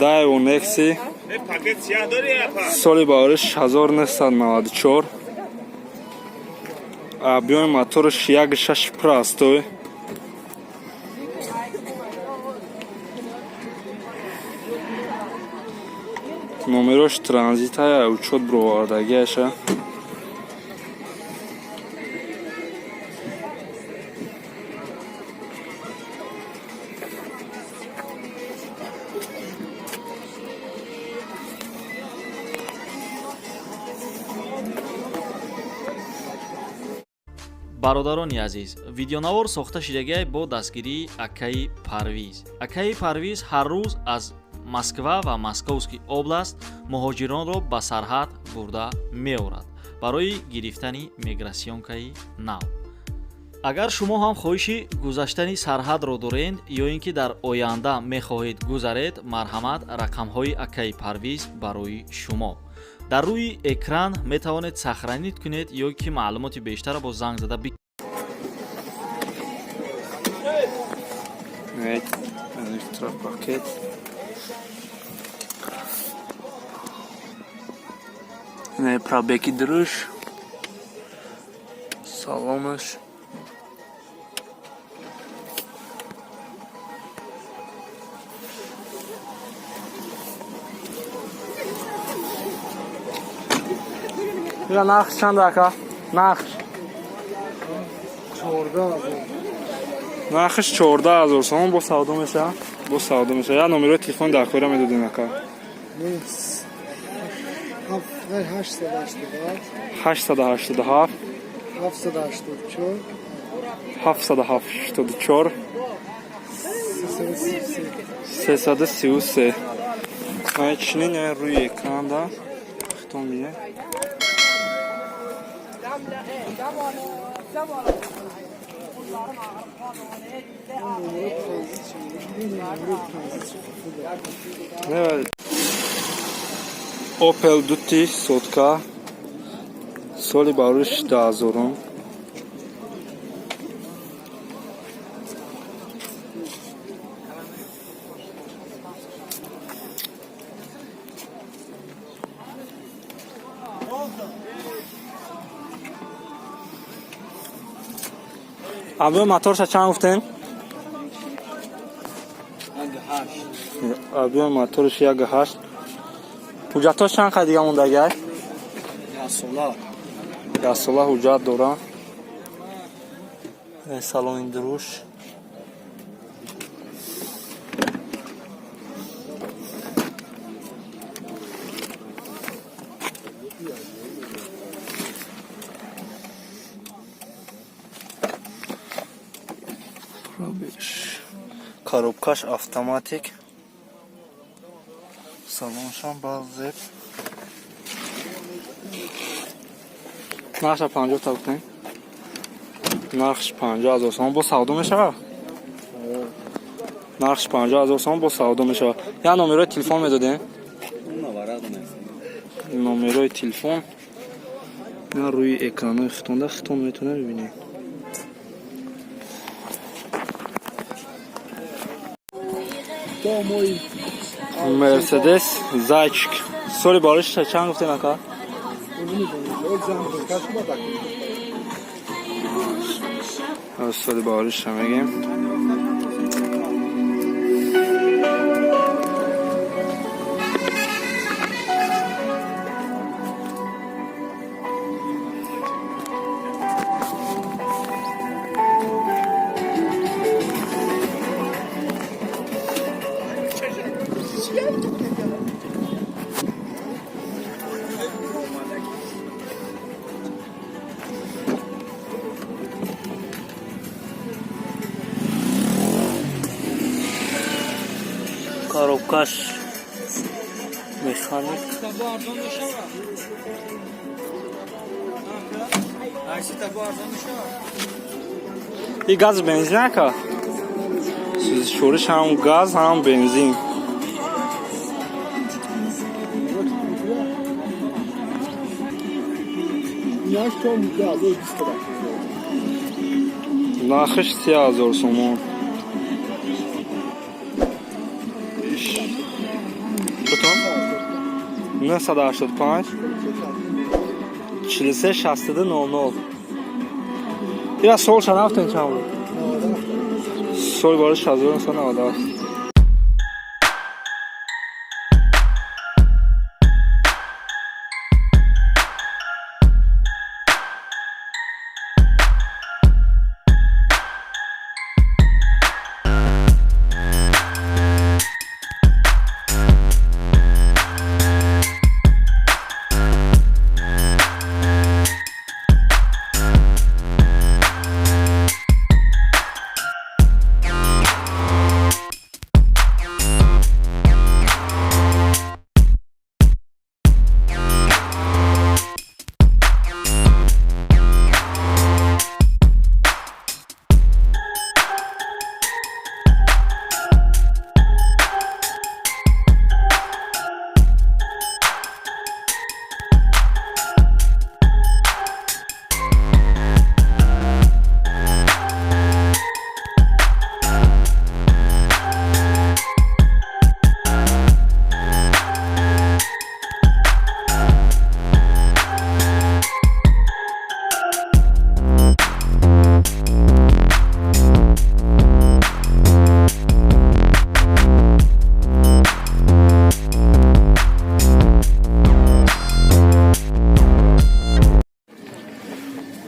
Daewoo Nexi, соли баҳориш 1994, объёми мотораш 1,6 простой. Номерош транзитая, учёт бировардагиаша. Бародарони азиз, видеонавор сохта шидагиай бо дастгирии акаи Парвиз. Акаи Парвиз ҳар рӯз аз Москва ва Московский область муҳоҷиронро ба сарҳад бурда меорад барои гирифтани миграционкаи нав. Агар шумо ҳам хоҳиши гузаштани сарҳадро доред ё ин ки дар оянда мехоҳед гузаред, марҳамат, рақамҳои акаи Парвиз барои шумо дар рӯи экран, метавонед сохранить кунед ё ки маълумоти бештарро бо занг зада. Электропакет. Пробеги дуруш, салонаш. Ира нарх чанд, ака? Нарх? Нархиш 14 000 сомон, бо савдо мешавад, бо савдо мешавад. Як номерои телефон дар кора медодем, ака. 887, 784, 333. Чунин рӯи экранда хитон бинед. Opel Dutti сотка, соли барош 2000-ум. Объём моторша чанд гуфтем? Объём моторш 1,8. Ҳуҷҷатҳош чанд қад дига мондагиай? Яксола ҳуҷҷат дорам. Салони дуруш. Коробкаш автоматик, салоншам базеб. Нархша 50 та гуфтем, нархш 50 000 сомон, бо савдо мешавад. Нархш 50 000 сомон, бо савдо мешавад. Як номерои телефон медодем? Номерои телефон на рӯи экранои хитонда, хитон метавонед бибинед. Мерседес Зайчик, соли барош чанд гуфтем, ака? Соли баҳориша мегем. Коробкаш механик. И газ, бензин, ака? Сӯзишвориш ҳам газ, ҳам бензин. Yaş tam 2020 lira. Нархиш 30 000 сомон. Бутон 985 43 62 00. Ира солша нафтен чанд буд? Соли барои 1997.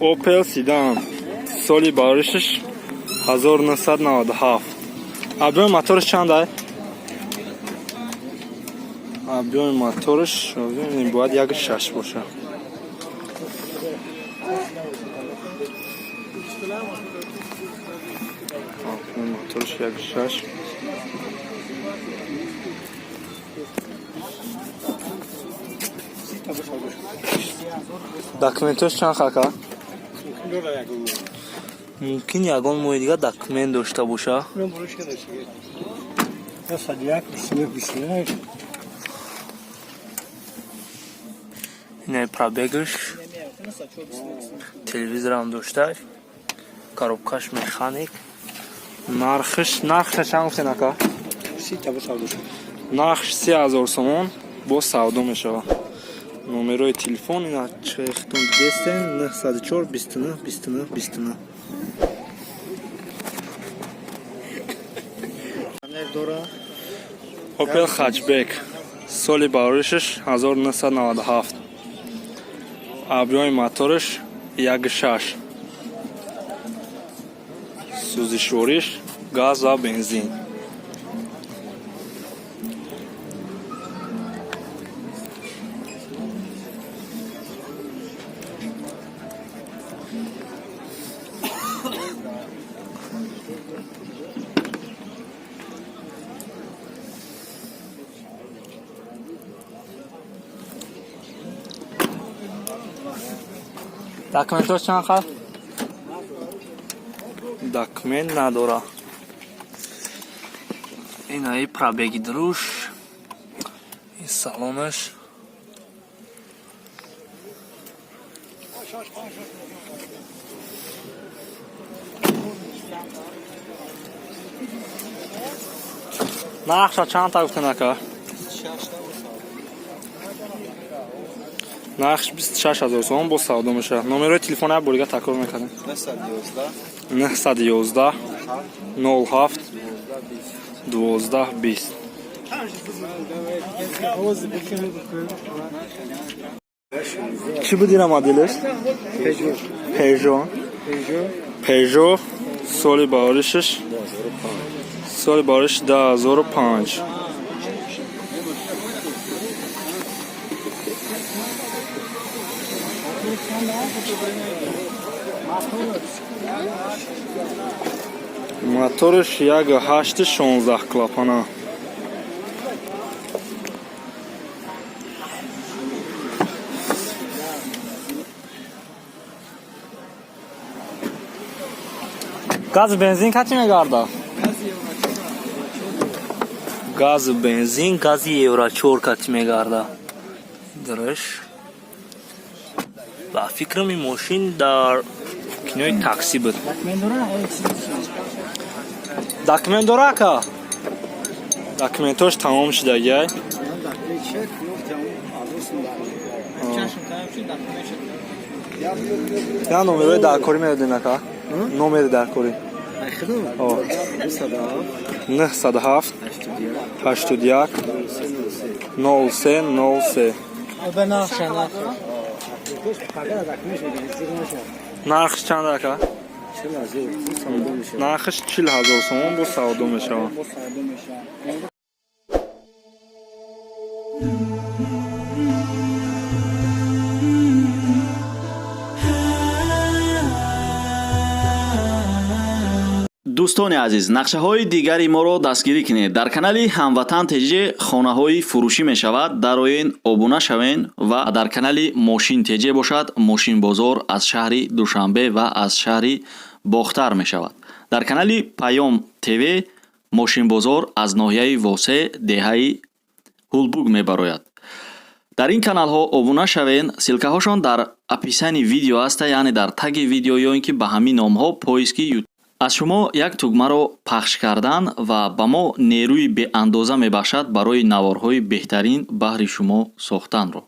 Opel Sedan, соли баришаш 1997. Объёми мотораш чанд ай? Объёми мотораш бояд 1,6 боша. Объёми мотораш 1,6. Документош чанд хака? Мумкин ягон моҳи дига документ дошта боша. Инаи пробегаш, телевизорам дошта, коробкаш механик. Нархша чанд гуфтен, ака? Нархш 30 000 сомон, боз савдо мешавад. Номерои телефон ина чехтон дидестен: 904 29 29 29. Opel Hatchback, соли бароришаш 1997, объёми мотораш 1,6, сӯзишвориш газ ва бензин. Документош чанд қад? Документ надора. Инаи пробеги дуруш, ин салонаш. Нархша чанд та гуфтен, ака? Нархш 26 000 сомон, боз савдо мешавад. Номерои телефона як борига такрор мекардем. 911 07 12 20. Чӣ буд ина моделеш? Пежо. Пежо, соли бароришаш, соли барориш 2005. Мотораш 1,8, 16 клапана. Газ бензин кати мегарда? Газу бензин, гази евро 4 кати мегарда. Дураш. Ба фикрам, ин мошин дар кинои такси буд. Документ дора, ака? Документош тамом шудагиай. Чашм тамом шуд, документ шуд. Я номерои даркорӣ медодем, ака, номери даркорӣ. О. 907 81 03 03. Ба нархша, нарх. Нархш чанд, ака? Нархш 40 000 сомон, бо савдо мешавад. Бо савдо мешавад. Дӯстони азиз, нақшаҳои дигари моро дастгирӣ кунед. Дар канали Ҳамватан ТЖ хонаҳои фурӯшӣ мешавад, дароен, обуна шавен. Ва дар канали Мошин ТЖ бошад, мошинбозор аз шаҳри Душанбе ва аз шаҳри Бохтар мешавад. Дар канали Паём ТВ мошинбозор аз ноҳияи Восе, деҳаи Ҳулбук мебарояд. Дар ин каналҳо обуна шавен, ссылкаҳошон дар описании видео аста, яъне дар таги видео ё ин ки ба ҳамин номҳо поиски. Аз шумо як тугмаро пахш кардан ва ба мо нерӯи беандоза мебахшад барои наворҳои беҳтарин баҳри шумо сохтанро.